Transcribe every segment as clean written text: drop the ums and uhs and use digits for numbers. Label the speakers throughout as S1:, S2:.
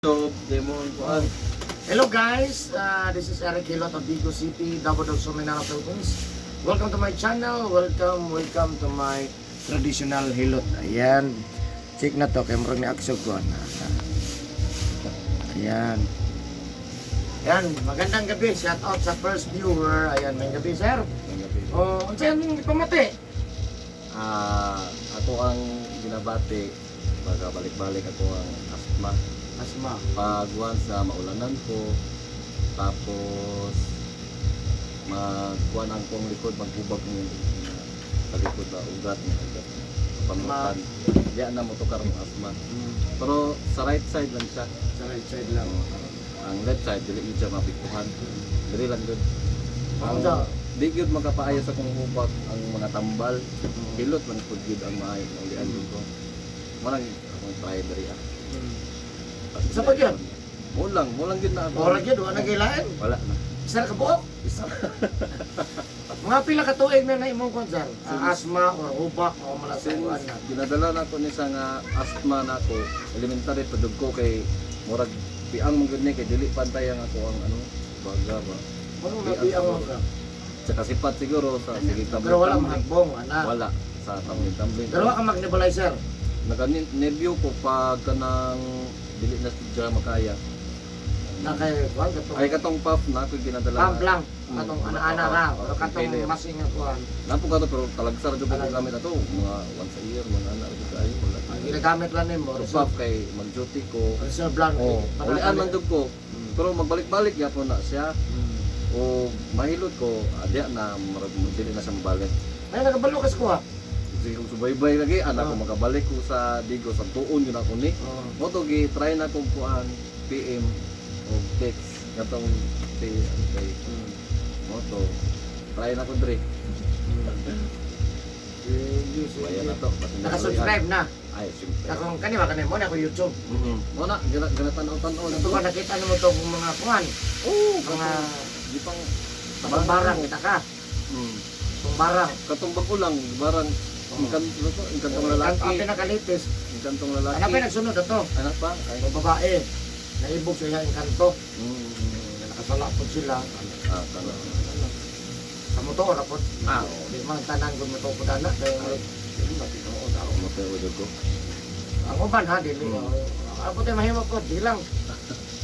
S1: So, demon kuan.
S2: Hello guys, this is Eric Hilot of Vigo City, Davao del Sur, Mindanao, Philippines. Welcome to my channel. Welcome, welcome to my traditional hilot. Ayan. Check na to kay murag ni Aksog ko. Ayan. Ayan, magandang gabi. Shout out sa first viewer. Ayan, may gabi, sir. Oh, unsa yung pamati?
S1: Ah, ako ang ginabati baga balik-balik ako ang asthma.
S2: Asma.
S1: Pag once na maulanan ko, tapos magkuan ang kong likod, maghubag mo sa likod ba, ugat mo, ugat. Pamutan. Diya na mo to karong asthma. Pero sa right side lang siya.
S2: Sa right side lang.
S1: Ang left side dili gyud siya mapiktuhan. Dili lang gyud. Ang
S2: Unsa?
S1: di gyud makapaayo sa kong hubag ang mga tambal. Hilot man pud gyud ang maayo ang ulian ko. Marang akong try diri ah.
S2: Sa pa gyud?
S1: Mulang gyud na ako.
S2: Ora gyud, wala na gilain.
S1: Wala na.
S2: Isa na kabuok.
S1: Isa.
S2: Mga pila ka tuig na na imong kon, sir? Ah, asthma or hubak o mala sa
S1: Since
S2: kuan na.
S1: ginadala na ko ni sa nga asthma na ako, elementary pa jud ko kay murag piang man gyud ni kay dili pantay ang ako ang ano baga ba.
S2: Ano na biang mo ka?
S1: Sa kasipat siguro sa sige tumbling.
S2: Pero wala
S1: tumbling.
S2: mahagbong, ana.
S1: Wala sa tumbling tumbling.
S2: Pero wa ka mag-nebulizer.
S1: Naka-nebyo ko pag kanang dili na siya makaya.
S2: Na kay kuan katong
S1: Ay katong puff na ako ginadala.
S2: pump lang. Katong ana-ana ra
S1: Oo,
S2: o katong
S1: inhaler.
S2: masing nga kuan.
S1: Napo ka to pero talagsar jud ko
S2: Talag-
S1: gamit ato mga once a year mga ana jud kayo wala.
S2: Ang ginagamit lang nimo
S1: Pero
S2: reserve,
S1: puff kay mag-duty ko.
S2: reserve lang.
S1: Oh,
S2: Para
S1: ulian man jud ko. Pero magbalik-balik gyapon na siya. O mahilot ko adya na murag dili na siya mabalik.
S2: Ay, nakabalo kas ko ha.
S1: Sige kung subaybay lagi anak ko
S2: Ah.
S1: makabalik ko sa Digo sa tuon yun ako ni.
S2: Oh.
S1: Mo to gi try na kong kuan PM o text katong si ano kay mo to try na ko dre.
S2: Sige, sige.
S1: Bayan na to. Basin na
S2: Naka-subscribe na.
S1: Ay, siyempre.
S2: Akong kani ba kani mo na ako YouTube.
S1: Mo na gana gana tan-aw-tan-aw na
S2: Ito
S1: to.
S2: ka nakita nimo to kung mga kuan,
S1: Oh,
S2: mga
S1: di pang
S2: katong barang kita ka. Katong barang.
S1: Katong bag-o lang barang engkanto to, engkantong lalaki.
S2: Ang pinakalitis.
S1: Engkantong lalaki.
S2: Ano pa nagsunod ato?
S1: Anak pa? Ay.
S2: Ang babae. Naibog sa iyang kanto. Nakasala po sila.
S1: Ah, kana.
S2: Ano? Sa motor ra po.
S1: Ah, oo.
S2: Di man tanan kung motor po dana kay dili ba tinuod ako.
S1: Mo tayo jud ko.
S2: Ang uban ha dili. Ako tayo mahimo po di lang.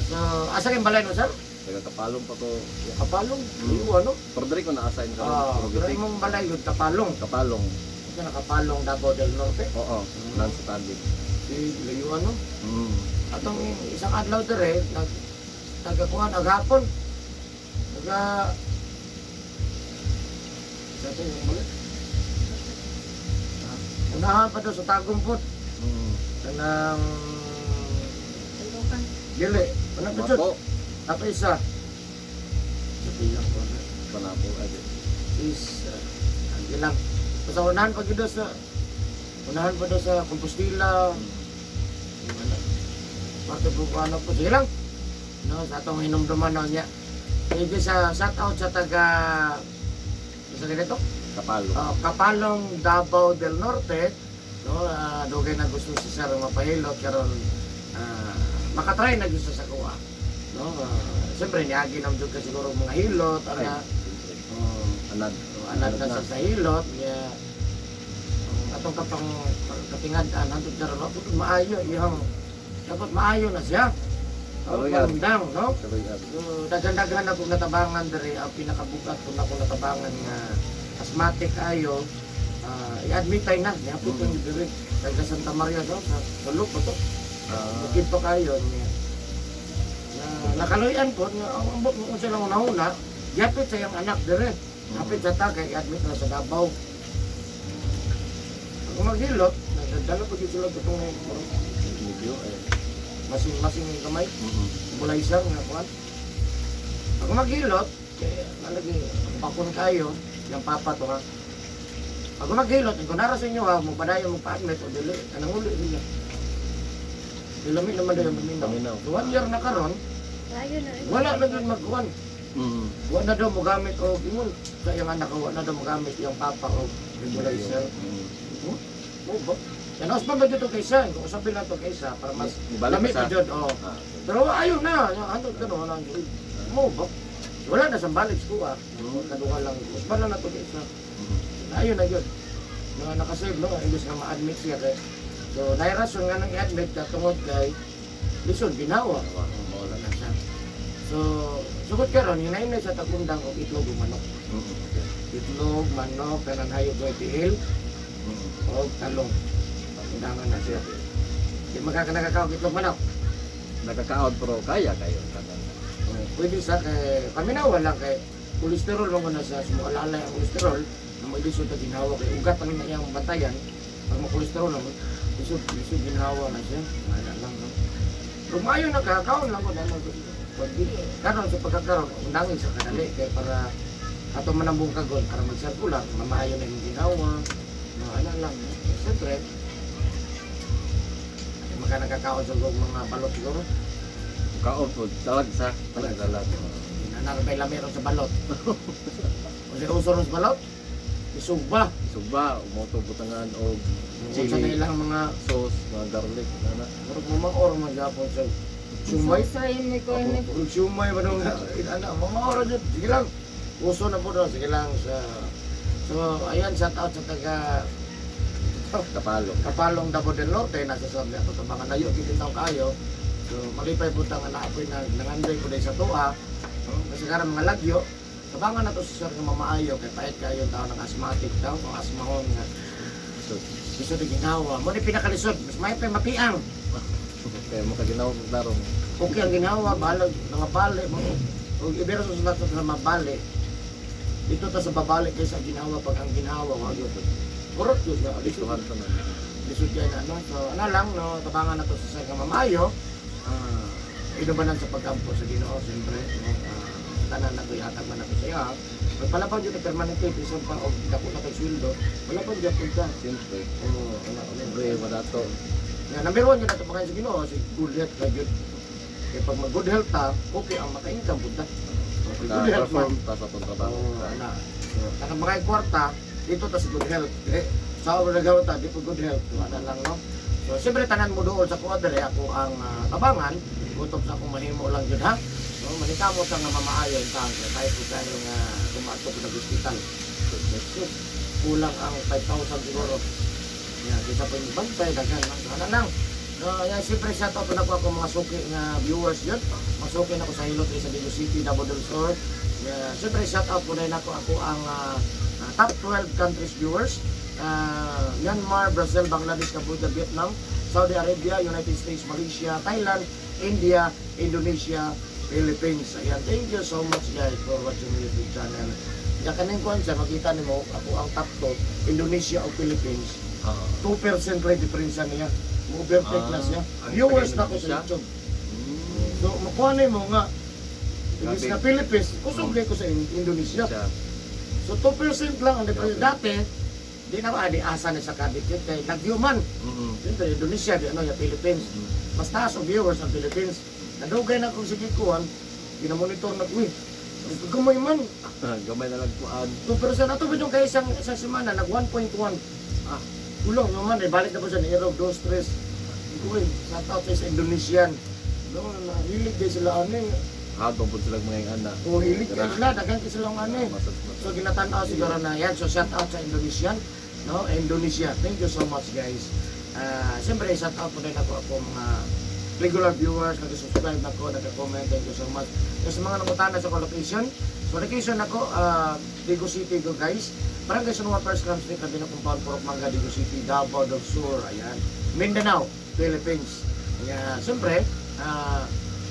S2: So, asa kay balay no, sir?
S1: Taga Kapalong pa ko.
S2: Kapalong. Iyo ano?
S1: Pero diri ko na-assign karon.
S2: Ah,
S1: Pero
S2: pero
S1: gitik
S2: imong balay yun Kapalong.
S1: Kapalong.
S2: Asa na Kapalong, Davao del Norte?
S1: Oo, nan sa Taguig.
S2: Di layo ano? Atong isang adlaw dire nag tagakuan aghapon. Naga sa ito yung balik. Ah, unahan pa daw sa Tagumpot. Kanang dili. Ano pa jud?
S1: Mako,
S2: Ato isa. Sa bilang ko na.
S1: panapo ay.
S2: Is ang lang. Basta unahan pa gyud daw sa unahan pa daw sa Compostela. Wala. Parte po ko ano po. Sige lang. No, sa atong hinumduman na niya. Sige sa shout out sa taga sa ganito?
S1: Kapalong.
S2: Ah, Kapalong, Davao del Norte, no, dugay na gusto si Sir mapahilot karon makatry na gusto sa kuha. No, siyempre niagi na jud ka siguro mga hilot
S1: Ay,
S2: ana.
S1: siyempre.
S2: Oh,
S1: Anad.
S2: anad na sa hilot niya ang atong kapang katingad-an hantod karon no, pud maayo iyang dapat maayo na siya. Oh,
S1: Kaluyan.
S2: malundang, no?
S1: Kaluyan.
S2: So, daghan-daghan akong natabangan diri ang pinakabugat ko na akong natabangan nga asthmatic ayo, i-admit tayo na nihapit mm. Diri taga Santa Maria daw sa sulok pa to.
S1: Ah,
S2: Bukid pa kayo niya na nakaluyan po nga ang ambot mo kung silang una-una gihapit sa iyang anak diri hapit sa ta kay i-admit na sa Davao. Ako maghilot nagdala pa gyud sila itong
S1: medyo ay.
S2: Masing-masing yung kamay nebulizer nga kuan. Ako maghilot, kaya nalagi, bakon kayo, yung papa to ha. Ako maghilot, kung nara sa inyo ha, magpadayon magpa-admit o dili, anang uli nila. Dilami naman daw yung paminaw.
S1: Paminaw.
S2: So, one year na karon, wala na yun magkuhan. Wala na daw mogamit og ingon sa iyang anak, wala na daw mogamit yung papa og nebulizer. Oh, ba? Yan, usban ba dito kaysa? Kung usapin lang to kaysa, para mas
S1: Ibalik
S2: lami
S1: sa.
S2: pa dyan, oh.
S1: Ah,
S2: Pero ayaw na, yung ano, gano'n, wala mo ba? Wala na sa balik ko ah. Kaduha lang, usban lang na to kaysa. Ayun na yun. Mga nakasave, no? Imbes nga ma-admit siya kay. So, nairason nga nang i-admit ka tungod kay lisod, ginawa.
S1: Wala
S2: na siya. So, sugod karon hinahinay sa tagundang og itlog ug manok. Itlog, manok, kanan hayop og tiil, og talong. Undangan na siya. Di magkakanakakaog itlog manok.
S1: Nakakaon pero kaya kayo tanan.
S2: Oh, pwede sa kay paminawa lang kay kolesterol mo na sa sumualalay ang kolesterol na mo lisod na ginhawa kay ugat ang iyang bantayan. Pag mo kolesterol na mo lisod, lisod ginhawa na siya, ana lang, no? Kung maayo na ka, kaon lang ko na lang. Pag karon sa pagkakaroon, undangin sa kadali kay para ato man ang buong kagon para magsirkular, mamaayo na yung ginhawa, no? Ana lang, no? Siyempre maka nagkakaon sa mga balot siguro.
S1: Kaon po talag sa talag talag.
S2: Nanarbay lang meron sa balot. O sa uso ron sa balot, isugba.
S1: Sugba, umoto butangan og
S2: Kung sa
S1: chili
S2: ilang mga
S1: sauce, mga garlic ana.
S2: Murag mo mga oro man Japon sa sumay.
S3: Sa ni ko ni.
S2: Murag sumay ba nung ana mga oro dyan. Sige lang. Uso na po doon. Sige lang sa. So, ayan, shout out sa taga
S1: Kapalo.
S2: Kapalong Davao del Norte, nasa sa ato sa mga nayo, gitintaw kayo. So, malipay po tang naapoy na nangandoy ko dahil sa tuwa. No? Kasi karon mga lagyo, tabangan na to sa sir nga mamaayo, kay pait kayo ang tao ng asthmatic daw, o asthmahon nga.
S1: So,
S2: Lisod ang ginawa. Mo ni pinakalisod, mas may pa mapiang.
S1: kaya makaginaw og tarong.
S2: Okay ang ginawa, balag, mga bali, mo. O ibero sa sulat sa mabali. Dito ta sa babali kaysa ginawa pag ang ginawa, wa gyud. Kurot gyud na, lisod.
S1: Tuhan tanan.
S2: Lisod kay na, no? So, ano lang, no, tabangan na to sa nga mamayo. Ah, inubanan sa pagkampo sa Ginoo, siyempre, no? Ah, tanan na to, ihatag man na to sa iya. Pagpalapag yun, permanente, bisan pa, o dako na kay sweldo, wala pa gyapon ka.
S1: Siyempre.
S2: Oo, wala, wala.
S1: Siyempre wala to.
S2: Nga, number one yun na ito sa Ginoo, si good health na yun. Kaya pag mag-good health ta, okay ang maka-income po ta. Okay, good health man.
S1: Ka-perform ta sa atong trabaho.
S2: Oo, ana. So, kanang mga kwarta, dito ta sa good health. Eh, sa ako nagawa ta, di po good health. So, ana lang, no? So, siyempre, tanan mo doon sa kuha dere, ako ang tabangan, gutom sa akong mahimo lang yun, ha? So, manikamot ang nga mamaayo yung taon. Kaya tayo po tayo nga kumato po nag-hospital. So, kulang ang 5,000 siguro. Yan, kita po yung bantay, daghan lang. So, ano lang. No, yan, siyempre, shout out po na po ako mga suki nga viewers yun. Mga suki na ko sa Hilot, sa Baguio City, Davao del Sur. Yeah, siyempre, shout out po na ako, ako ang top 12 countries viewers. Myanmar, Brazil, Bangladesh, Cambodia, Vietnam, Saudi Arabia, United States, Malaysia, Thailand, India, Indonesia, Philippines. Ayan, thank you so much guys for watching my YouTube channel. Ya kaning kuan siya, makita nimo ako ang top 2, Indonesia o Philippines.
S1: Oo.
S2: 2% lang diferensya niya. Mo-overtake na siya.
S1: Ang
S2: Viewers na ko sa
S1: taga-Indonesia?
S2: YouTube. So, makuha na mo nga, imbis
S1: Grabe.
S2: na Philippines, kusog ko sa Indonesia.
S1: Siya.
S2: So, 2% lang ang difference.
S1: Grabe.
S2: Dati, di na ba, di asa na sa kadikit kay Lagyo man. Siyempre, Indonesia, di ano, yung Philippines. Mas taas ang viewers ang Philippines. Nadugay na kung sige kuhan, ginamonitor na, uy, gamay man.
S1: Gamay na lang kuan.
S2: 2% ato ba yung kay isang, isang semana, nag 1.1.
S1: Ah.
S2: Kulong naman, eh, balik na po siya ni Erog, dos, tres. Uy, shout out sa Indonesian. No, na, hilig din sila ano eh.
S1: Habang po sila mga anak.
S2: O, hilig kayo sila, daghan kayo silang ano eh.
S1: Masas masas.
S2: So ginatanaw siguro na yan. So shout out sa Indonesian, no? Indonesia. Thank you so much guys. Ah, siyempre shout out po din ako ako mga regular viewers, nag-subscribe na ko, nag-comment. Thank you so much. So, sa mga nangutana sa location, so location ako, Digo City go guys. Barangay San Juan First Gram Street, Rabino Compound, Purok Mangga, Digo City, Davao del Sur, ayan. Mindanao, Philippines. Ayan, siyempre,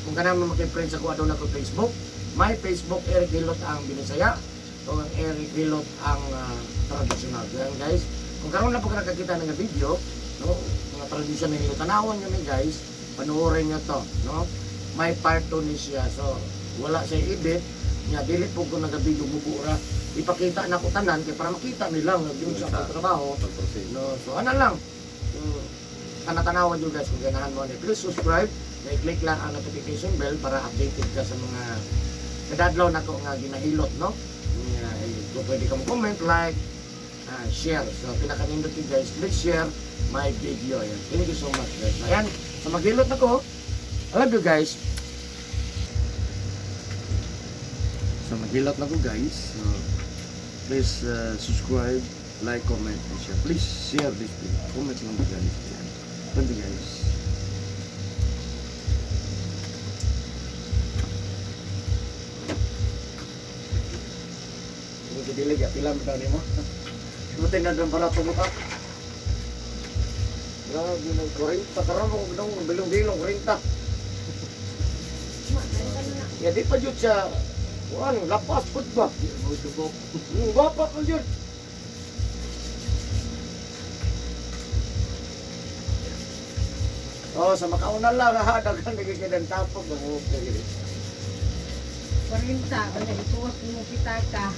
S2: kung kanang mo makipriend sa kuha doon ako Facebook, my Facebook, Eric Hilot ang Binisaya, o ang Eric Hilot ang traditional. Ayan guys, kung karon na po ka nakakita ng video, no, mga tradisyon ng Hilot, tanawon nyo ni guys, panoorin nyo to, no? May part 2 ni siya. So, wala siya edit, nya dili po ko nagabidyo mubura. Ipakita na ko tanan kay para makita nila nga yun sa akong trabaho.
S1: Pag-proceed.
S2: No, so ano lang. So, tanatanawan nyo guys kung ganahan mo ani. Please subscribe, na i-click lang ang notification bell para updated ka sa mga kadadlaw na ko nga ginahilot, no? Nga, eh, kung pwede ka mo comment, like, share. So pinakanindot yun guys, click share my video. Ayan. Thank you so much guys. Ayan, so maghilot na ko. I love you guys. So maghilot na ko guys. So, please subscribe, like, comment, and share. Please share this video. Comment lang guys. Ayan. Thank you guys. Kung kidilig, pila mo daw nimo. Buti na doon para tumuka. Grabe ng 40. Karon mo kung bilong-bilong 40. Ya di pa jud siya. Kuan, lapas pud ba?
S1: Di mo tubok.
S2: Gwapa pa jud. Oh, sa makauna lang ha, daghan lagi kay ng tapok ng okay.
S3: 40, kanya ituwas mo pitaka.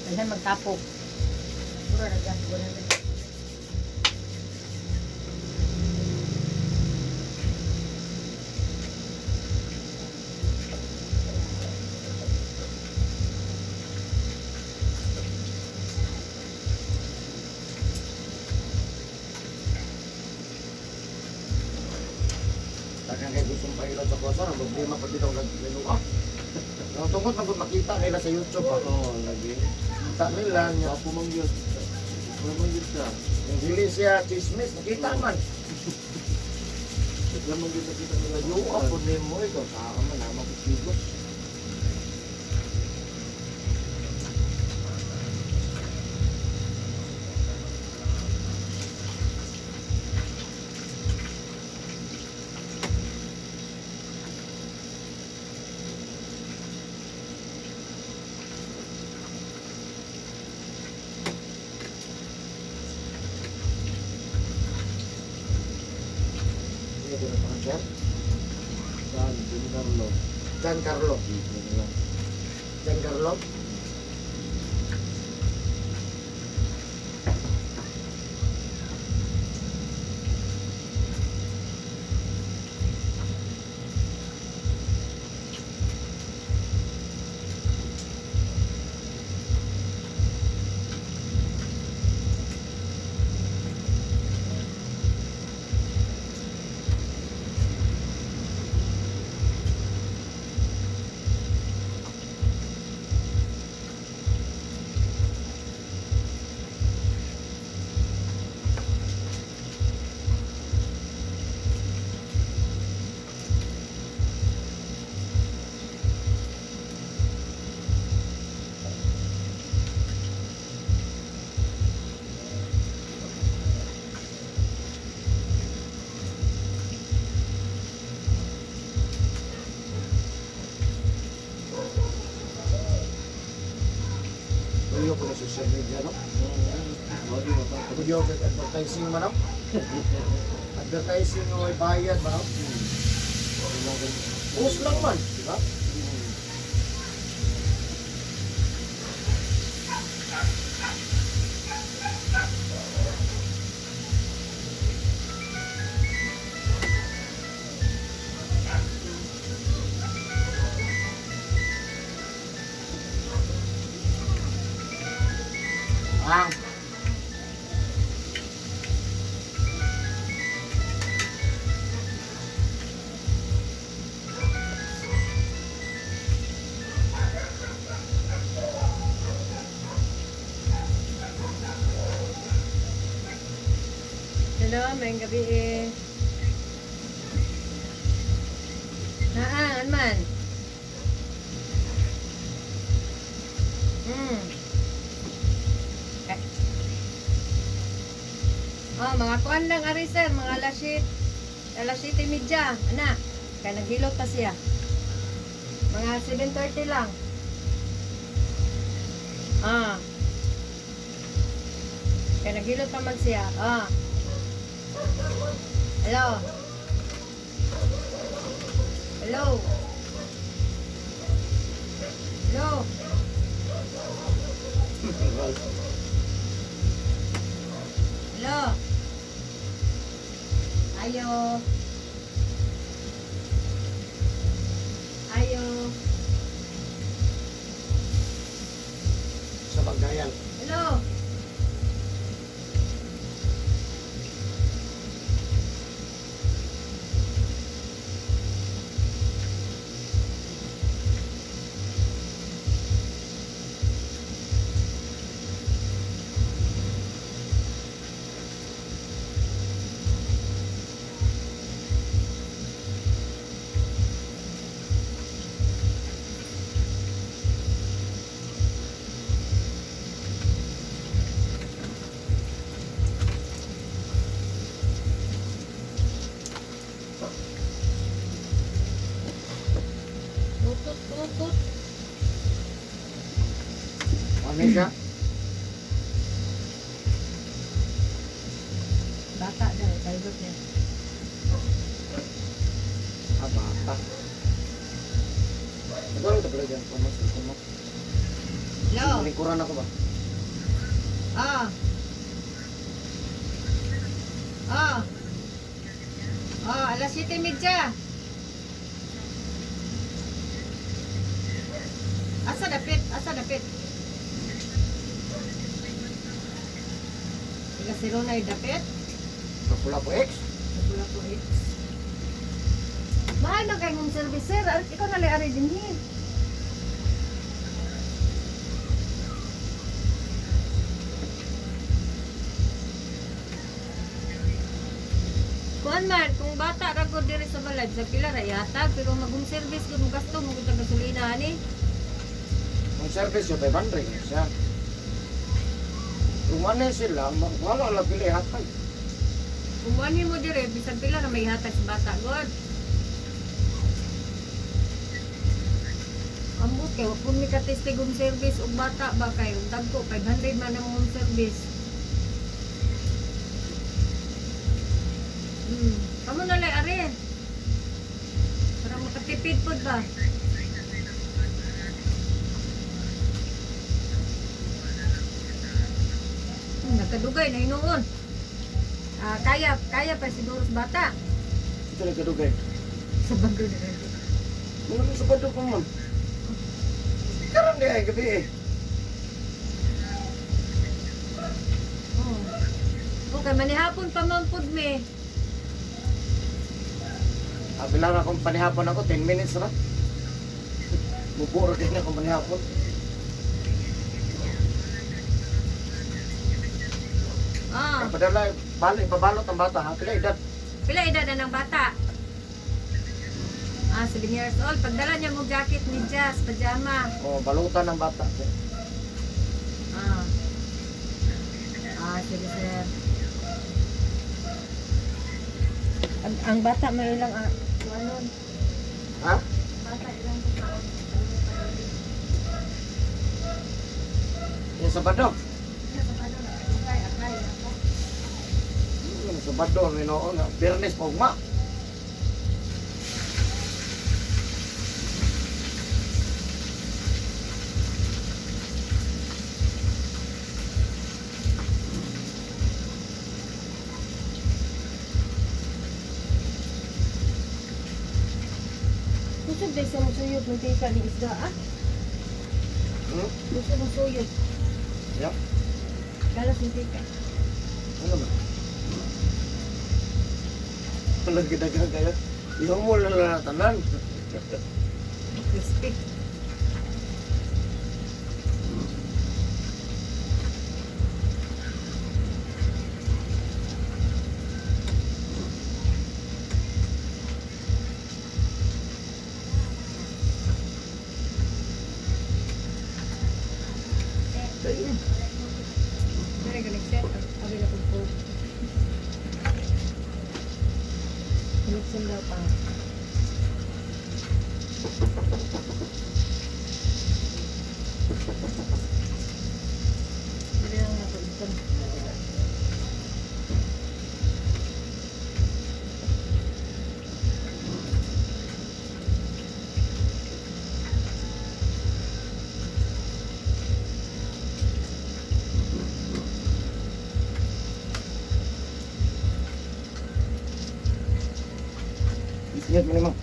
S3: Kanya magtapok. Puro naggas 100.
S2: Daghan kay gustong pahilot sa kosa, ang problema pag dito ang nagluwa. Ang tungkol pag makita nila sa YouTube, ah.
S1: Oo, lagi.
S2: Kita nila niya.
S1: Gwapo man yun. Gwapo man yun siya.
S2: Yung dili siya chismis, nakita man.
S1: Bigla man yun nakita nila.
S2: Luwa po nimo ikaw, saka man naman kusigos. Hindi ko na pangalan.
S1: Saan? Jim Carlo.
S2: Giancarlo.
S1: Dito na lang.
S2: Giancarlo. Tuyo ko na social media, no?
S1: Wala mo pa.
S2: Tuyo ko advertising man, no? Advertising o bayad ba, no? Post lang man, di ba? Ah,
S3: Hello, may gabi eh. Naa, man. Eh. Oh, mga kuan lang ari sir, mga alas 7. Alas 7:30, ana. Kaya naghilot pa siya. Mga 7:30 lang. Ah. Kaya naghilot pa man siya. Ah. Hello. Hello. Hello. Hello. Ayo. Ayo.
S2: Sa pagdayal.
S3: Hello. Bluetooth.
S2: Ano siya?
S3: Bata daw, pilot niya.
S2: Ah, bata. Ito lang ito pala dyan. Kumas, kumas.
S3: Hello?
S2: Lingkuran ako ba?
S3: Ah. Ah. Ah, alas 7:30. Asa dapit? Asa dapit? Tiga zero na yung dapit.
S2: Pula po X.
S3: Wala po X. Mahal na kay home service, sir. Ikaw na lang ari din eh. Kuan man, kung bata ra gud diri sa balay, sa pila ra ihatag, pero mag home service gud mo gasto mo gud ang gasolina ani.
S2: Ang service yung 500 siya. Kung ano sila, wala lang pili hatag.
S3: Kung ani mo diri bisan pila ra may hatag sa bata gud. Ambot kay wa pud mi katestig home service og bata ba kay og dagko 500 man ang home service. Kamo na lang ari. Para makatipid pod ba? Nagkadugay na hinuon. Ah, kaya kaya pa siguro sa bata.
S2: Ito nagkadugay.
S3: Sa bando na rin.
S2: Ano sa bando ko man? Karon di ay gabi eh.
S3: Oh. Okay, manihapon pa man pud mi.
S2: Ah, bilang akong panihapon ako, 10 minutes ra. Muburo din akong panihapon.
S3: Ah,
S2: Padala, balo, ipabalot ang bata ha. Pila edad?
S3: Pila edad na ng bata? Ah, 7 years old. Pagdala niya mo jacket ni Jazz, pajama.
S2: Oh, balutan ng bata.
S3: Ah. Ah, sige sir. Ang bata may ilang ano?
S2: Ha?
S3: Bata ilang taon?
S2: Yung Sabado.
S3: Sa bando na akay, akay ako.
S2: Yung Sabado, minoo nga. Biyernes pa ugma.
S3: Kusog dahil sa musuyot ng tika ni isda ah.
S2: Hmm?
S3: Kusog mo suyot.
S2: Yeah.
S3: Galas ng tika.
S2: Ano ba? Walang gidagang kayo. Ihumol na lang tanan.
S3: Crispy. Very good, sir. Abi na po. Connection daw pa. Dili lang na ito.
S2: Ingat mo naman.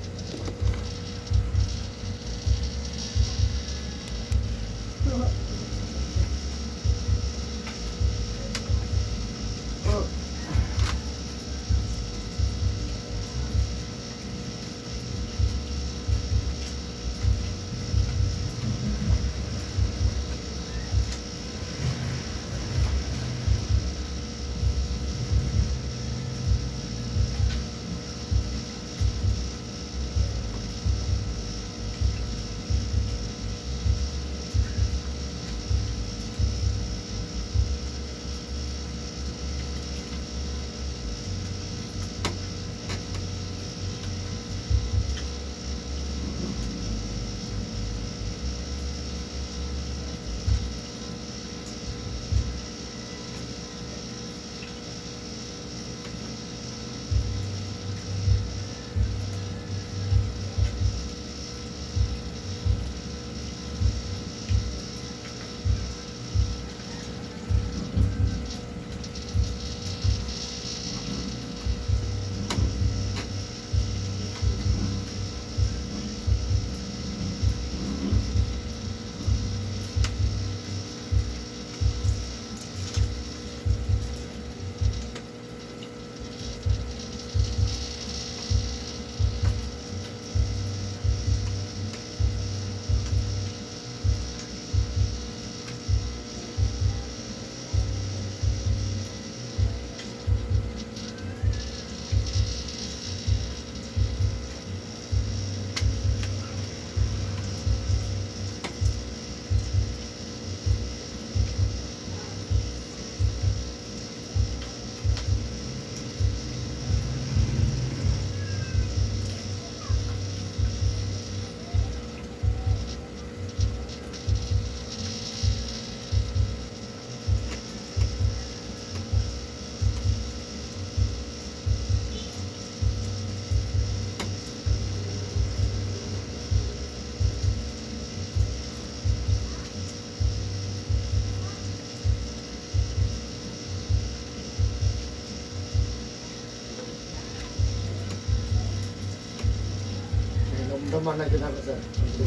S2: Duman na yun ako, sir.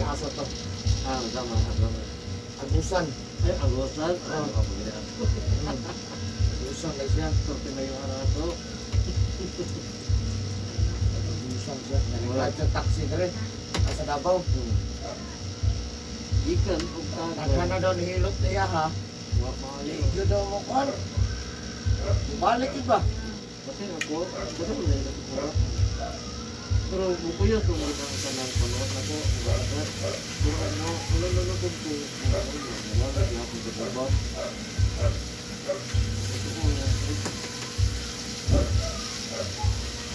S2: Asa to.
S4: Ah, tama, tama.
S2: Agusan.
S4: Ay, agosan. Ano ka po gina?
S2: Agusan na siya.
S4: Torpe na yung araw to.
S2: Agusan siya. Nag-drive sa taxi na rin. Sa Davao.
S4: Gikan og tago.
S2: Daghan na daw nihilot niya ha.
S4: Wa maayo.
S2: Iyo daw mo kuan. Balik iba.
S4: Kasi ako, kasi ko na ko. Pero mukuya ko mo ang kanang panuot nako, ugat. Pero ano, wala na na kung ko. Wala na ako sa baba. Ito ko na.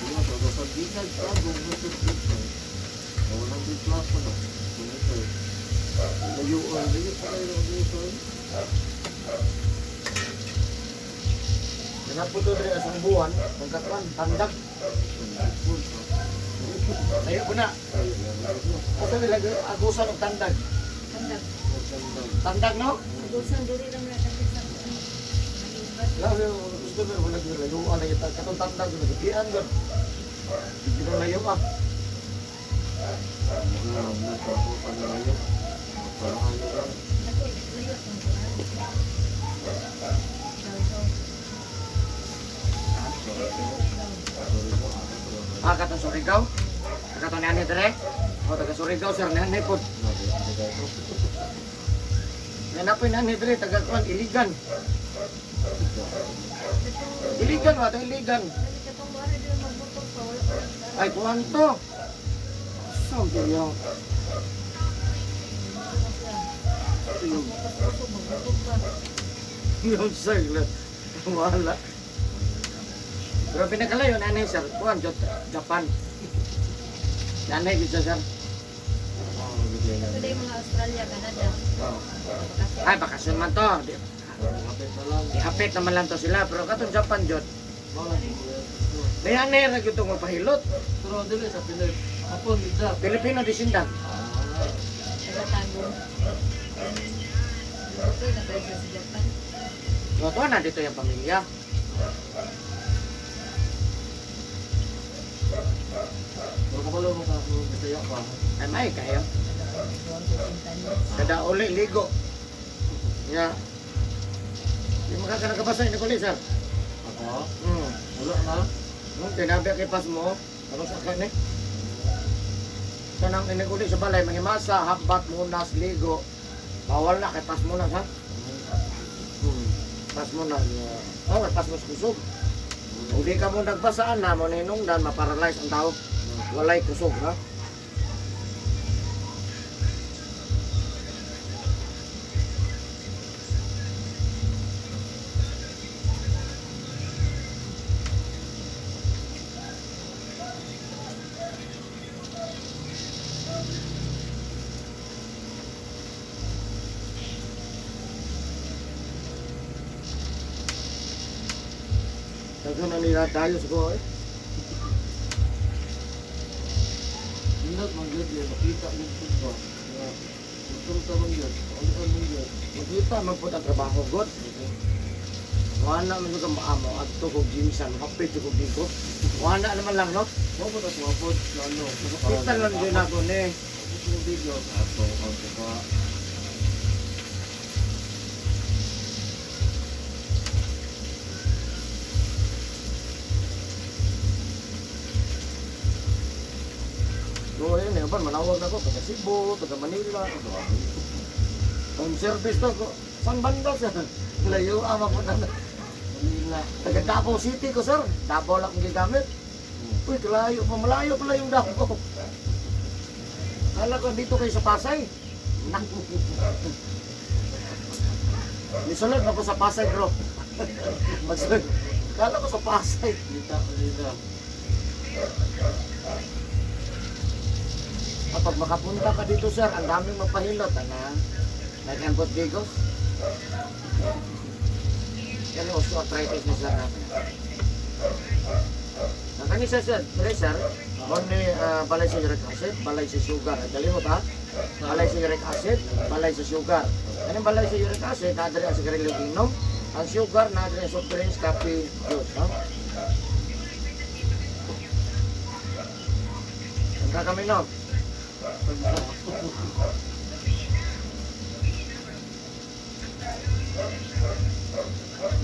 S4: Wala ko sa gikan tago mo sa dito. Wala na plus pa no. Ito. Layuan, layo pa kayo ng agusan.
S2: Nakaputo rin sa buwan, pagkatuan, tandag. Layo ko na. Asa nila agusan og tandag.
S3: Tandag.
S2: Tandag no?
S3: Agusan diri lang na kasi sa ano.
S2: Labi gusto ko wala gyud layuan lagi ta katong tandag gyud nagipian gyud. Hindi na layo ah.
S4: Wala na ako panalayo. Parang lang.
S3: Ako layo ang kuan. Daw.
S2: Ah, katong Surigao. Katong niani dire. O taga Surigao sir niani pod. Yan po niani dire taga kuan Iligan. Iligan wa to Iligan.
S3: Dali katong wala diri magbutong pa wala pa.
S2: Ay kuan to. So gyud yung sir. Wala. Pero pinakalayo nanay sir, kuan jud Japan. Nanay gyud siya, sir.
S3: Ito din mga Australia, Canada.
S2: Oh.
S3: Bakasyon.
S2: Ay bakasyon man to. Di,
S4: Kapit na lang.
S2: Ihapit naman lang to sila pero katong Japan jud.
S4: Wala ko.
S2: Nanay ra gyud tong mapahilot.
S4: Pero dili sa Pinoy. Hapon gid.
S2: Pilipino descendant.
S4: Ah.
S3: Taga-Tagum. Okay, na tayo siya sa Japan.
S2: No, to na dito yung pamilya.
S4: Pero kabalo mo ka kung Bisaya pa.
S2: Ay may kayo. Kada uli ligo. Ya. Di makakanagabasa ini kuli sir.
S4: Ako?
S2: Hmm.
S4: Wala na.
S2: Tinabi kay pas mo. Tapos akin eh. Kanang iniguli sa balay, mahimasa, habbat, munas, ligo. Bawal na kay pas munas ha. Pas munas. Oh, kay pas mas kusog. Kung di ka mo nagbasaan na, mo ninungdan, maparalyze ang tao. Walay kusog ha. Daghan na nila tayo sa ko eh.
S4: Hindot man gyud eh, makita gyud pud ba. Nga utong ta man gyud, paulian man gyud.
S2: Makita man po ang trabaho god. Wala man yung maamo adto kog gym san, kapit kog dito. Wala naman lang no.
S4: Mo po tas mapod lalo.
S2: Kita lang din ako ni.
S4: Ako video ato ang pa.
S2: So ayun, eh, ban manawag na ko taga Cebu, taga Manila. Home service to ko. San banda sir? Layo ama po na.
S4: Manila.
S2: Taga Davao City ko sir. Davao lang akong gigamit. Uy, kalayo pa, malayo pala yung Davao. Kala ko dito kayo sa Pasay. Naku. Nisulod na ko sa Pasay, bro. Magsulod. Kala ko sa Pasay.
S4: Kita Manila.
S2: Kapag makapunta ka dito, sir, ang daming mapahilot. Ano? Nag-ambot Digos. Yan yung osteoarthritis ni sir natin. Ang kani sir, sir, pre, sir, only balay sa uric acid, balay sa sugar. Ay, dali mo ba? Balay sa uric acid, balay sa sugar. Anong balay sa uric acid? Nadali ang sigarilyo inom. Ang sugar, nadali ang soft drinks, coffee, juice. No? Ang kami no?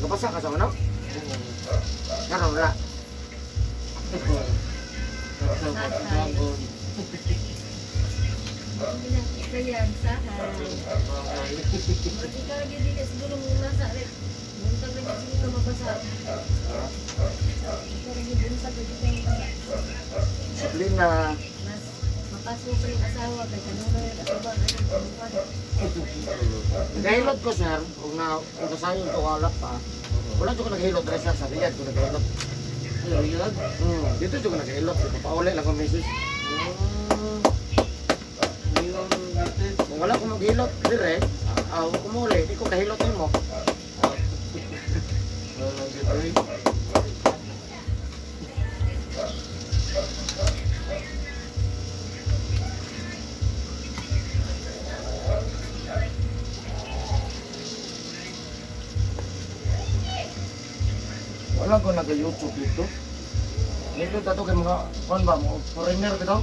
S2: Nagabasa ka sa ano? Karon wala.
S3: Kaya sahay. Murag ikaw lagi dili siguro mo nasa rek. Buntag lagi siguro mabasa. Ikaw lagi buntag lagi ka mabasa.
S2: Disiplina.
S3: Mas mapasok pa yung asawa kay kanunay at ubang anong kumuhan.
S2: Nagahilot ko sir, kung na kung kasayon ko alak pa. Wala jud ko naghilot dre sir, sa Riyadh ko naghilot.
S4: Riyadh?
S2: Dito jud ko naghilot, papauli lang ko misis. Kung wala ko maghilot dire, aw kumuli, di ko kahilot nimo. Wala ko nag-YouTube dito. Dito tato kay mga kuan ba mo foreigner bitaw.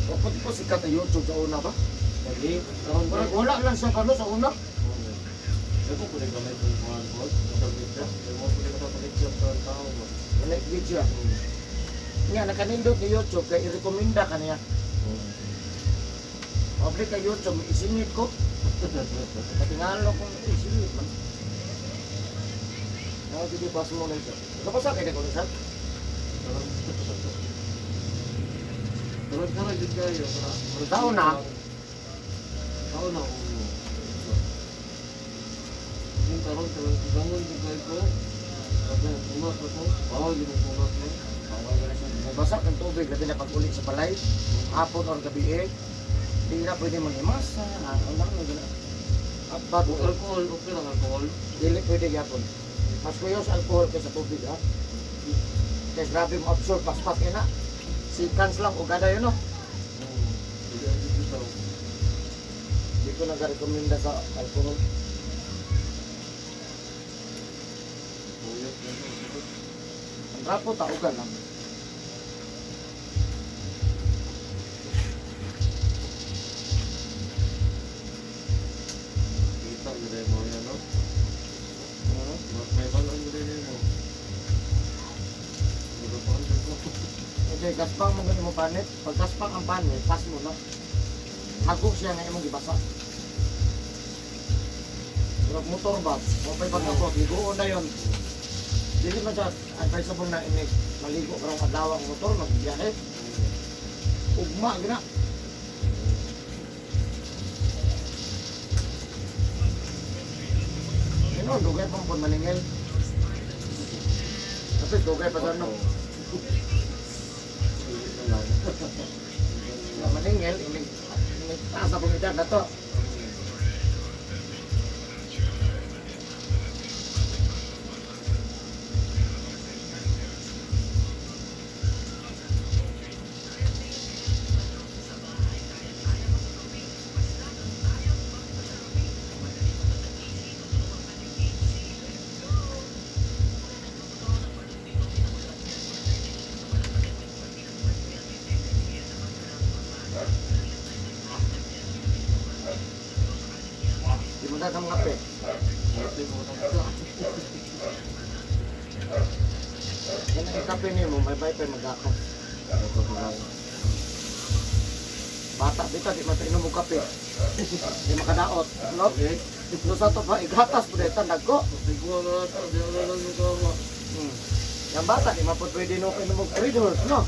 S2: Dapat ko sikat ang YouTube sa una ba?
S4: Lagi, karon
S2: Wala, wala lang siya kano sa una.
S4: Ako po rin gamit ng mga boss, sa mo po rin kapapakitsap sa tao ba?
S2: Wala gid siya. Nga nakanindot ni YouTube kay irekomenda kaniya. Public kay YouTube isingit ko. Patingalo kung isingit man. Ah, sige, pass mo na siya. Kapasa kay ko sir.
S4: Karon karon jud kayo,
S2: Tao na.
S4: Tao na ako. Yung karon karon bangon jud kayo ko. Ako punas ako. Bawal jud ang punas mo.
S2: Basa kang tubig labi na pag-uli sa balay. Hapon or gabi eh. Di na pwede mangimasa. Ah, ang lang na. Apat
S4: Kung alcohol, okay lang alcohol.
S2: dili pwede gyapon. Mas kuyos alcohol kaysa tubig ha. Kay grabe mo absorb paspas kay na. Seconds lang ug gada yun no.
S4: Dili ang jud bitaw.
S2: Di ko nagarekomenda sa alcohol.
S4: Buyot na to.
S2: Ang rapo taugan lang.
S4: Kita gid mo yan no. Mas may balaan gid mo. Hindi pa ang ko.
S2: Okay, gaspang mo gani mo panit. Pag gaspang ang panit, pas mo na. Hagok siya nga imong gibasa. Murag motor ba? O pa'y pagkabot, ligoon na yun. Dili man siya advisable na inig maligo karong adlaw ang motor, magbiyahe. Ugma, gina. Ano, dugay pang pun maningil. Kasi dugay pa sa ano. Nga maningil, inig, inig taas na pong edad na to. Di mo na ka mga pe.
S4: Mati mo tagsa.
S2: Yan ang kape nimo, may bay pa magako. Bata dito, di matainom og kape. Di makadaot. No?
S4: Okay.
S2: No sa to pa, igatas po dito, nagko.
S4: Siguro na ito, di na lang yung kawa.
S2: Yung bata, di mapod pwede no inom og Red Horse, no?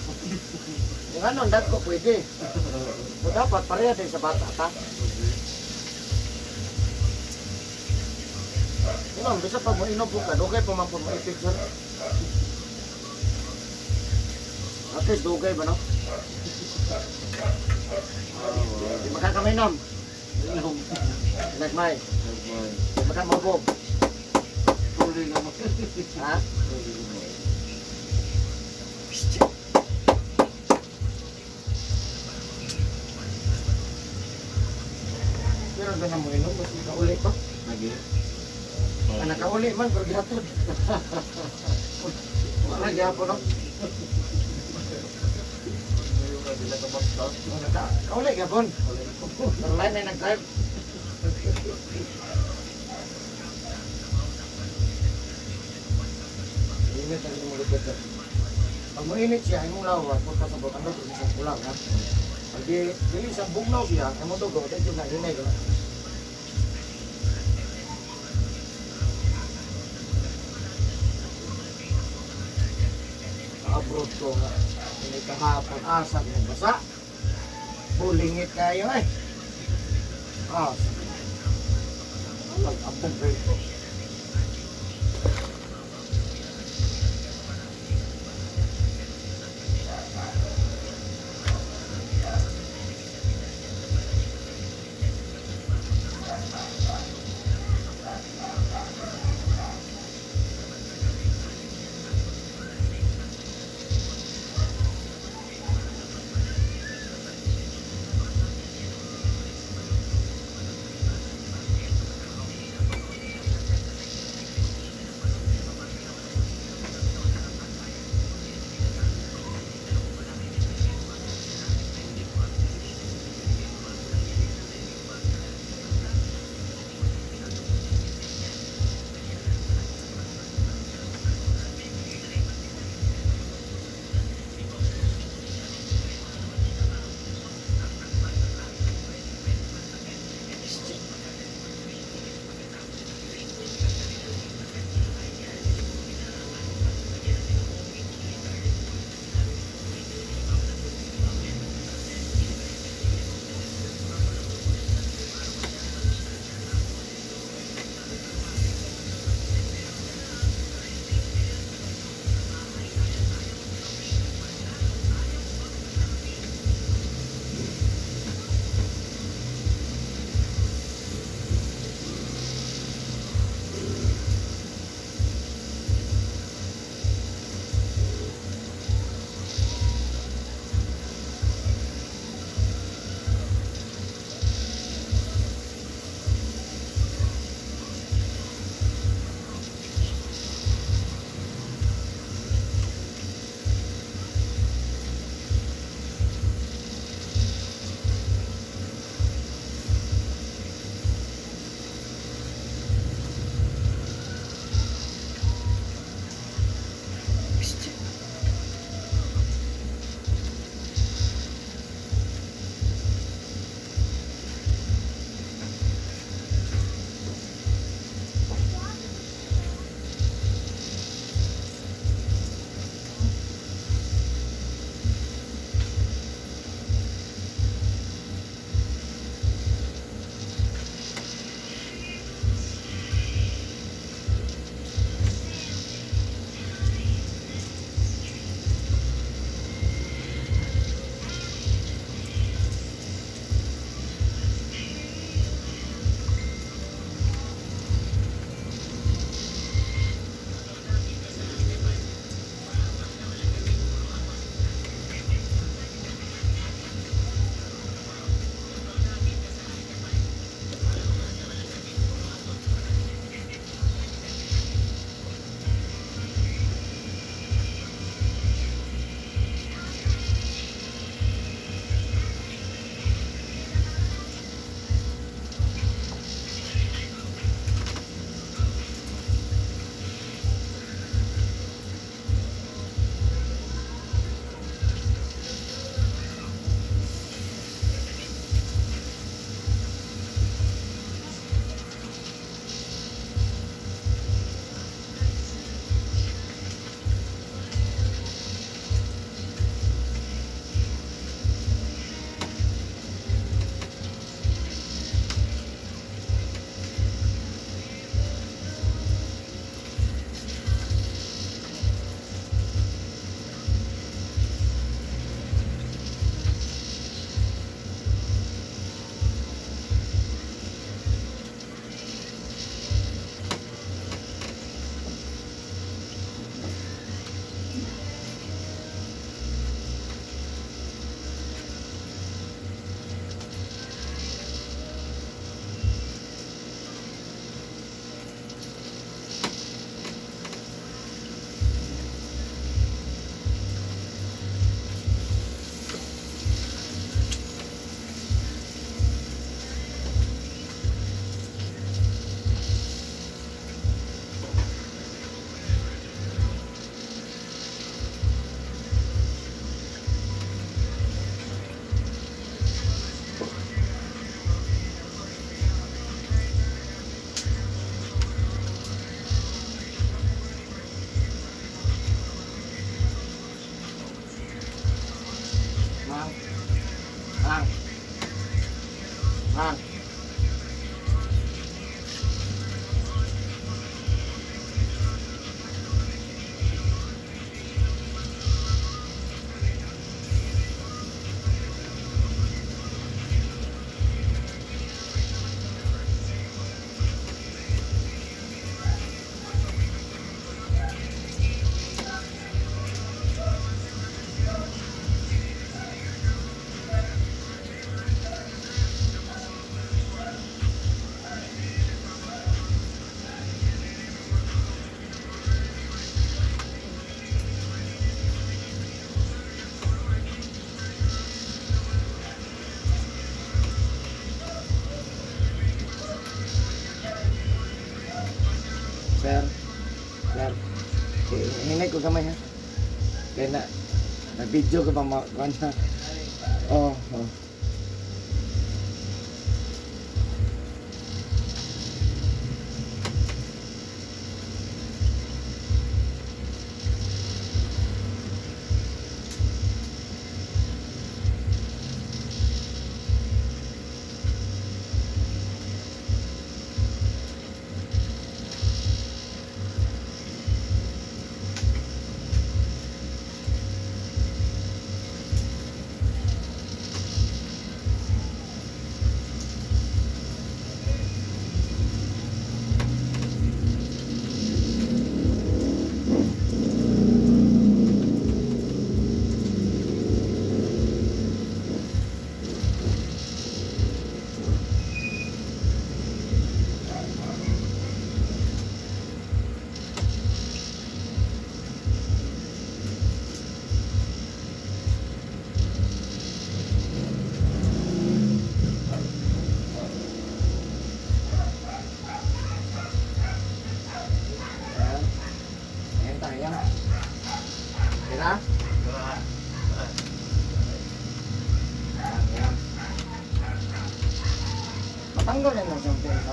S2: Yung ano, dagko pwede. So dapat pareha din sa bata, ta? Yun, bisa pag mo inom po ka, dugay pa man po mo i-picture. At least dugay ba, no? Di makakaminom.
S4: Inom.
S2: Nagmay.
S4: Nagmay.
S2: Di makamubog.
S4: Tuloy naman.
S2: Ha?
S4: Tuloy naman.
S2: Pero doon na mo inom, mas nakauli pa.
S1: Lagi.
S2: Ah, nakauli man, pero gihatod. Wala gihapon, no?
S4: Ngayon ka
S1: Sila ka basta.
S2: Kaulay gabon. Pero lain na nag-drive. Init ang imong likod sir. Pag moinit siya, imong lawas, pagka sa botang dugo, sa kulang ha. Pag di, dili sa bugnaw siya, imong dugo, dito na hinay ka. Abroad ko nga, hindi kahapon, asa, basa. Bulingit kayo eh. Asa. Alag, abog kayo. Ha? Sir, sir, eh, hinay ko gamay ha. Kaya na, na-video ka ba mga kuwan na? Oo, oh, oh. Ayan. Ayan tayo. Tira? Ayan. Matanggal na lang siyang pera.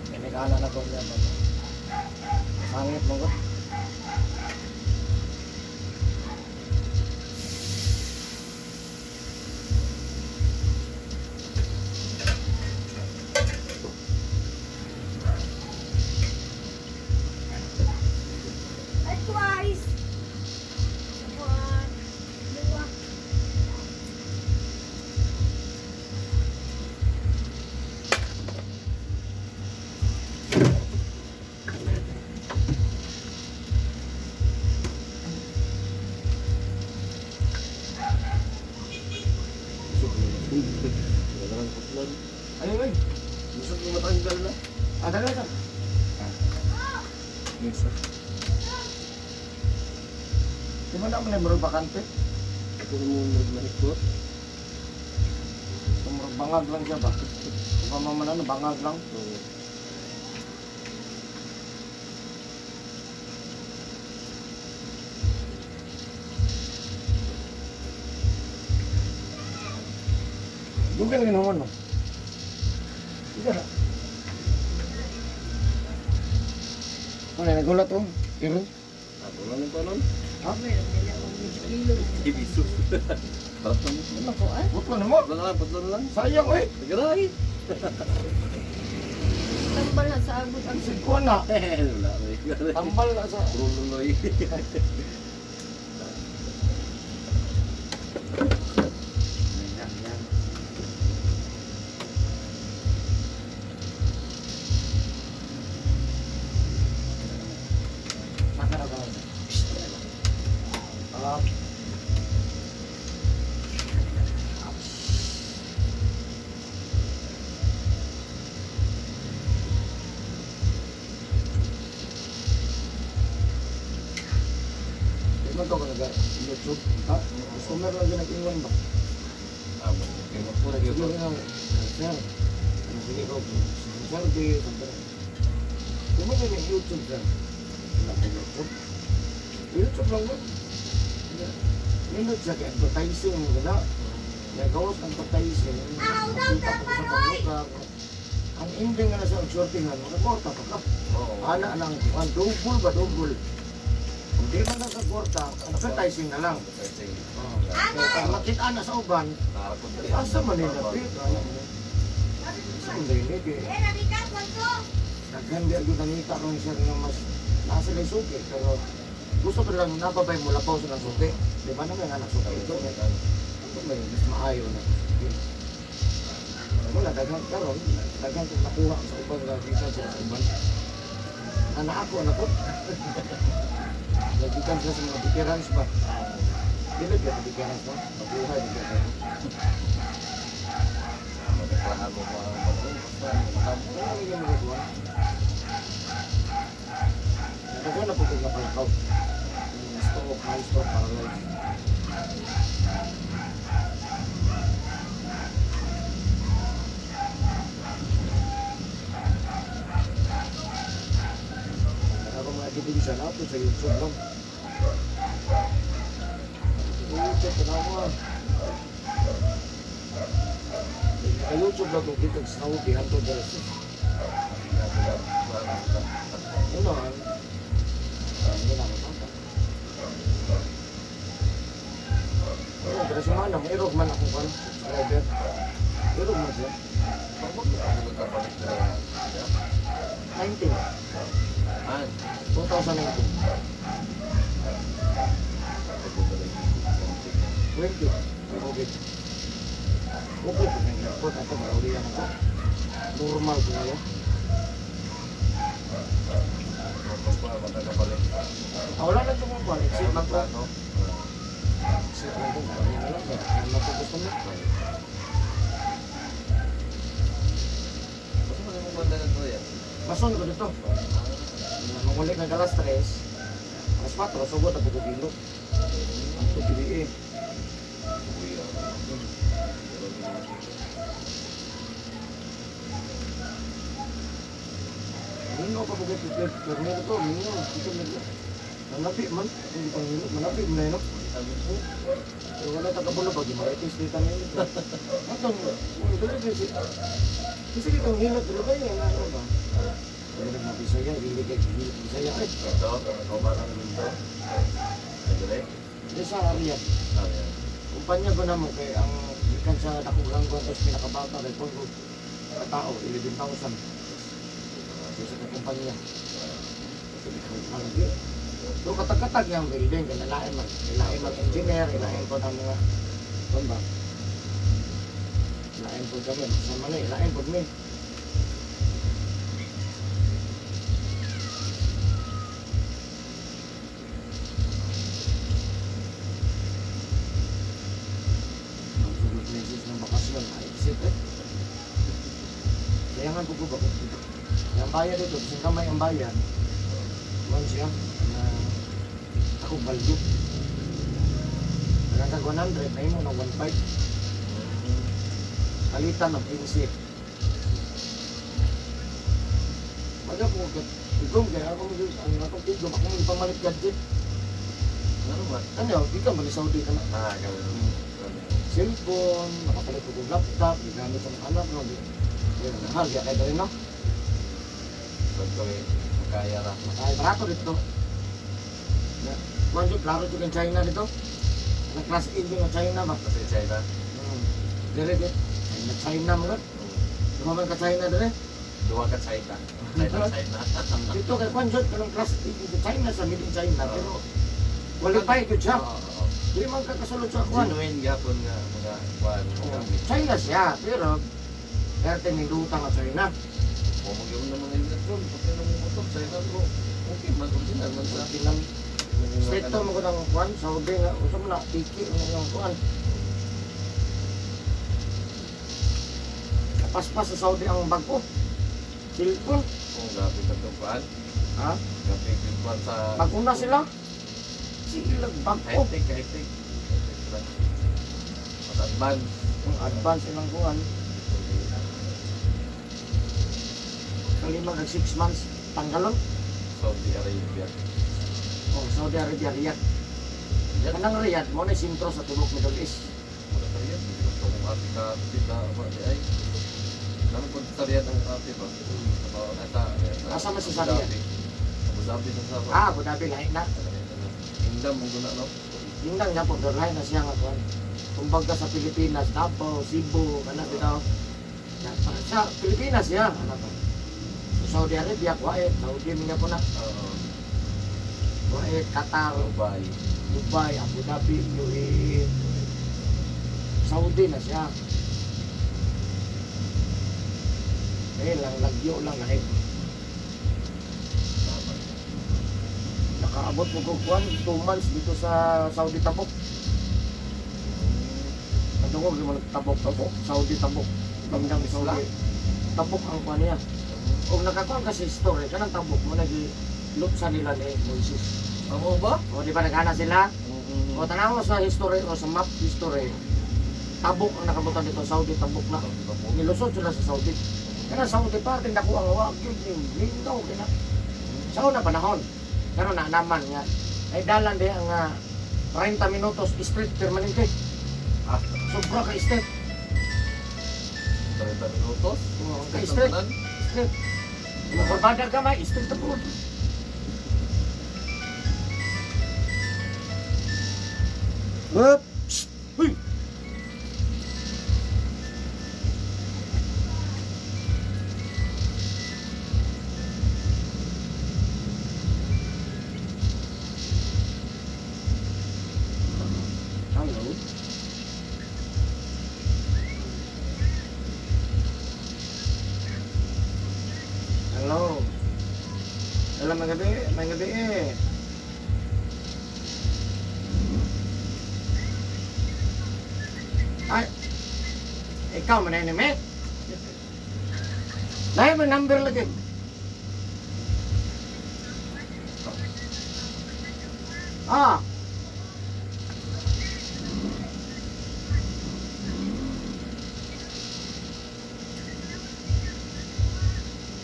S2: Pinigana na ko niya. Sangit mo ko.
S5: At twice. One, dua.
S1: Wala lang putlan.
S2: Ayun, ay.
S1: Gusto ko matanggal na.
S2: Ah, dali lang.
S1: Yes, sir.
S2: Di mo na ako na murag bakante.
S1: Ito mo nagmanikot.
S2: So, murag bangag lang siya ba? Kung pamaman ano, bangag lang.
S1: Oo.
S2: Google ginawa no? Hindi na. Ano, nagulat oh. Iro.
S1: Ato lang yung panon.
S2: Ha?
S3: Meron nila og medyo kilo.
S1: Ibiso. Barat lang.
S3: Di ba ko ah?
S2: Putlo na mo.
S1: Putlan na lang, putlan na lang.
S2: Sayang eh.
S1: Tagaray.
S3: Tambal na sa abot ang
S2: Ang ko na.
S1: Wala. Wala.
S2: Tambal na sa...
S1: Rululoy.
S2: Ayan, ayan. Saka na ba? Up. Di man to ka nag-YouTube. Ha? Customer lang din nag-ingon ba?
S1: Ah, okay. Mapura
S2: Sige
S1: yun.
S2: nga, sir. Ano, sige ko, sir, di, sabi. Di mo kayo YouTube, sir? Wala ko YouTube. YouTube lang ba? Nindot siya kay advertising mo gana. Nagawas advertising. Makita ko sa pagluka. Ang ending nga na sa ang shortingan, makakorta pa ka.
S1: Oo.
S2: Ana lang, ang double ba double? Kung di man lang sa kwarta, advertising na lang.
S1: Advertising.
S2: Oh. Kaya pag makita na sa uban,
S1: Nakakot rin.
S2: asa man nila, pit. Sa hindi, hindi.
S5: Eh, nalikat man to.
S2: Daghan di agad nangita ron sir nga mas nasa lay suki pero gusto ko lang nababay mo labaw sa ng suki. Di ba naman nga suki ito? Ito may mas maayo na suki. Wala, daghan karon, daghan kong nakuha sa uban nga gikan sila sa uban. Ana ako na ko. Nagikan sila sa mga veterans ba? Dili ba veterans ba? Mabuhay di ba?
S1: Magkaklahan mo pa ang pag-uwi. Basta makampo.
S2: Wala lang yung magagawa. Nagagawa na po kung napalakaw. Yung stroke, high stroke, paralyzed. Ako mga ebidensya na ako sa YouTube lang. Sa YouTube, tanawa. Sa YouTube lang kung kitag Saudi, hanto dala siya. Ano, ang hindi na ako. Ano, pero sa mga irog man ako kan, subscriber. Irog man siya.
S1: Pag magkapalit na
S2: 19,
S1: Ah,
S2: 2019. 20, COVID. Okay, po kanya po, ato maulian ako. Normal ko ngayon.
S1: Magkakapalit.
S2: Ah, wala na itong kuwan. Exit lang ko.
S1: Plano.
S2: Exit lang ko. Wala na lang. Kaya na po gusto mo.
S1: Gusto mo yung banda na to yan?
S2: Mason ko dito. Manguli ng alas 3, alas 4, sugod ako kugilo. Ang PBA.
S1: Kuya.
S2: Mingaw pa po kayo pero meron to, mingaw. Ito medyo. Manapi man, hindi pang hilo. Manapi man na yun. No? Pero wala tagabulo pag maritis dito na yun. Atong, dali kasi. Kasi itong hilot, dali ba yun? Ano ba? Wala nang mabisaya, hindi kayo hilot Bisaya. Ay,
S1: Ito, o parang dito. Nagre?
S2: di sa Riyadh.
S1: Ah, yan.
S2: Kumpanya ko na mo kay ang gikan sa dakong ranggo tapos pinakabata kay kung katao 11,000. So sa kumpanya. So katag-katag nga ang building kay lain man, lain man engineer, lain po ang mga kuan ba? Lain po kami, sa man eh, lain po mi. Ang sunod meses ng bakasyon, ay exit eh. Kaya nga po ko ba? Ang bayad dito, kasi kamay ang bayad. Kuhan siya, na ako baldo. Nagkag 100, na mo na 1.5. Palitan ng 15. Wala ko tigom kaya ako ang akong tigom akong ipamalit gadget.
S1: Ano ba?
S2: Ano, di ka man Saudi ka na.
S1: Ah, ganun.
S2: Cellphone, nakapalit ko kong laptop, gigamit sa mga anak no. Di, di, mahal, di kaya dali no.
S1: Pag kami, kaya na.
S2: Ay, barato dito. Na, kuan jud klaro jud ang China dito. Na class A jud ang China ba.
S1: Kasi China.
S2: Dire di. China China mo gud. Duha man ka China dire.
S1: Duha ka China. China, China.
S2: Dito kay kuan jud kanang class A jud China sa made in China pero qualified jud siya.
S1: Oo, oo.
S2: Di man ka kasulod sa kuan.
S1: Genuine gapon nga mga kuan.
S2: Oh, China siya pero perte ni duta nga China.
S1: O magyawon ng mga unit ron. Pag mo motor, China bro. Okay man, original man sa.
S2: Kinam Stricto mo ko ng kuan Saudi nga unsa man na tiki mo ng kuan. Paspas sa Saudi ang bag-o. Cellphone.
S1: Kung grabe ka itong kuan.
S2: Ha?
S1: Grabe yung kuan sa...
S2: Baguna sila. Silag bag-o.
S1: High-tech, high-tech. High-tech sila. Mas advance.
S2: Ang advance ilang kuan. Kalima kag 6 months tanggalon.
S1: Saudi Arabia.
S2: Oh, Saudi Arabia Riyadh.
S1: Yan.
S2: Kanang Riyadh mo na sentro sa tubok Middle East.
S1: Wala sa Riyadh. Hindi ko kung ate ka pita ba di ay. Namin kung sa Riyadh ang ate ba? Asa
S2: Asa man sa Riyadh?
S1: Abu Dhabi sa Sabah.
S2: Ah, Abu Dhabi lahi na.
S1: Ano Kingdom mo guna no.
S2: Hindang niya po, lain na siya nga kuan. Kumbaga sa Pilipinas, Davao, Cebu, kana bitaw. Na, sa Pilipinas siya, ano to. Sa Saudi Arabia, Kuwait, Saudi niya po na.
S1: Oo.
S2: Kuwait, Qatar,
S1: Dubai.
S2: Dubai, Abu Dhabi, UAE. Saudi na siya. Eh, lang lagyo lang lahi.
S1: Tama.
S2: Nakaabot mo ko kuan 2 months dito sa Saudi Tabuk. Nadungog yung mga tabok-tabok, Saudi Tabuk. Bandang Saudi. Tabuk ang kuan niya. Og nakakuan kasi story kanang tabuk mo nagi lupsa nila ni Moises.
S1: Amo ba?
S2: O di ba naghana sila?
S1: Mm.
S2: O tanaw mo sa history o sa map history. Tabuk ang nakabutan dito, Saudi Tabuk na. Nilusot sila sa Saudi. Kana Saudi pa rin dako ang wa gyud ni linggaw kina. Sa una panahon. Pero na naman nga ay dalan di ang 30 minutos street permanente.
S1: Ah,
S2: Sobra ka street.
S1: 30 minutos.
S2: Oo, ka street. Street. Makurbada ka may street na po. Whoop! Psst! Huy! Hello. Hello. Hello, mga gabi. Mga gabi eh. Ay, ikaw man ni me. Dahil mo number lagi. Ah.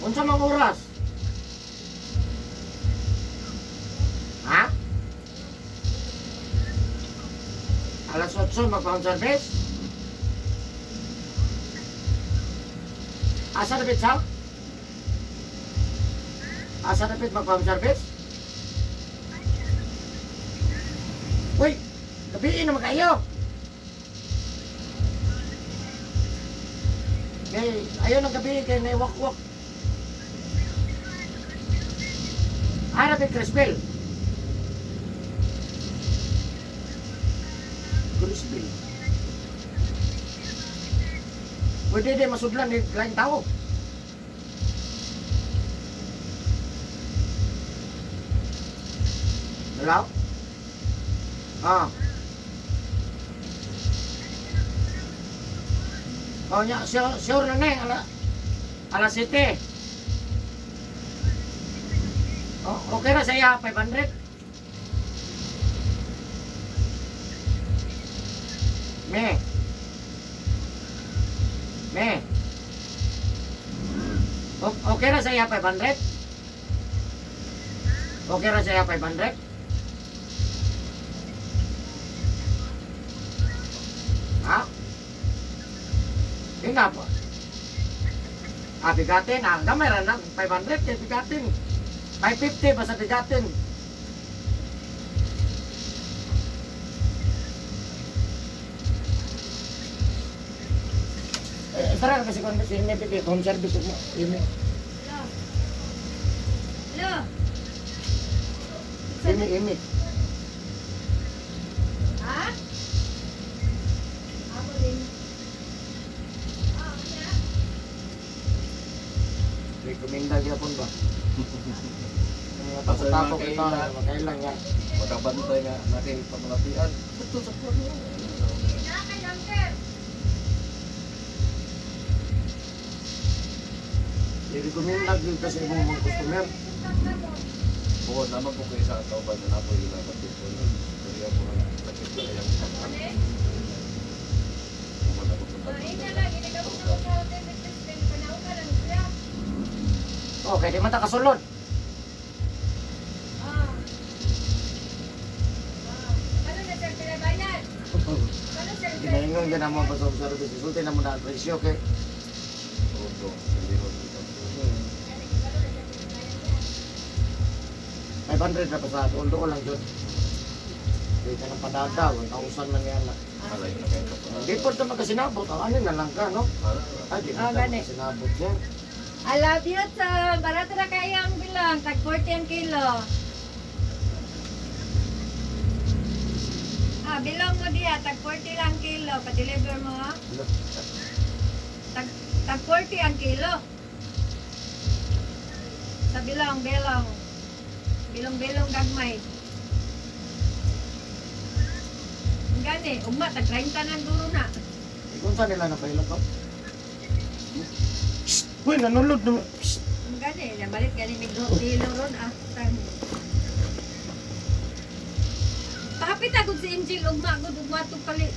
S2: Unsa mang oras? Ha? Alas 8 magpa-home service? Asa na sa? Asa na magpa-home service? Uy, gabiin naman kayo. Kay, ayaw ng gabi kay naiwakwak. Arabic Crisbel. Crisbel. Pwede din masudlan ni laing tao. Hello? Ah. Oh, nya, sure, sure na na ala, alas 7. Oh, okay ra sa iya, 500. Me. Me. Okay ra sa iya, 500? Okay ra sa iya, 500? Ha? Yun nga po. Ah, bigatin. Ah, gamay ra na. 500 kay bigatin. 550 basta bigatin. Eh, tara kasi kung si Ime, home service mo. Ime,
S3: Hello. Hello.
S2: Ime, Ime.
S3: Ha? Ako din. Ah, ano?
S2: Rekomenda gyapon ba? Mga
S1: Basta yung
S2: takot-takot
S1: mga
S2: ito,
S1: kailan.
S2: makailan nga.
S1: Makabantay nga nakipamalapian. Ito sa kuno.
S3: Na kay number.
S2: I-recommenda gyud kasi imong mga customer.
S1: Oo, naman po kayo sa kauban na napo yung labat po. Kaya po sakit na yung Wala po po.
S3: Ay, na lang ginagawa ko sa hotel with Crispin. Panahon ka lang siya.
S2: Okay, di man ta kasulod.
S3: Ah. Ah. Ano na sir pinabayad? Ano sir?
S2: Ginaingon gyud mo pa sa home service. Isulti na mo na ang presyo kay.
S1: Opo, hindi ko dito.
S2: 500 na pa sa duol-duol lang yun. Kaya ka ng padada, 1,000 man yan na.
S1: Alay na kayo pa.
S2: Hindi po ito magkasinabot. Ang ano na lang ka, no? Ay, di
S3: Ah,
S2: po ito
S3: gani.
S2: magkasinabot niya.
S3: I love you, Tom. Barato na kayo ang bilang. Tag 40 ang kilo. Ah, bilong mo diya. Tag 40 lang kilo. Pa-deliver mo, ha? Tag 40 ang kilo. Sa bilong, bilong. Bilong-bilong gagmay. Ang gani, ugma, tag 30 na ang duro na.
S2: Eh, kung saan nila napailot ko? Shh! Uy, nanulod naman. Shh!
S3: Ang gani, nabalik gani mig kilo ron ah. Pahapit agad si Angel ugma gud ugma to pali.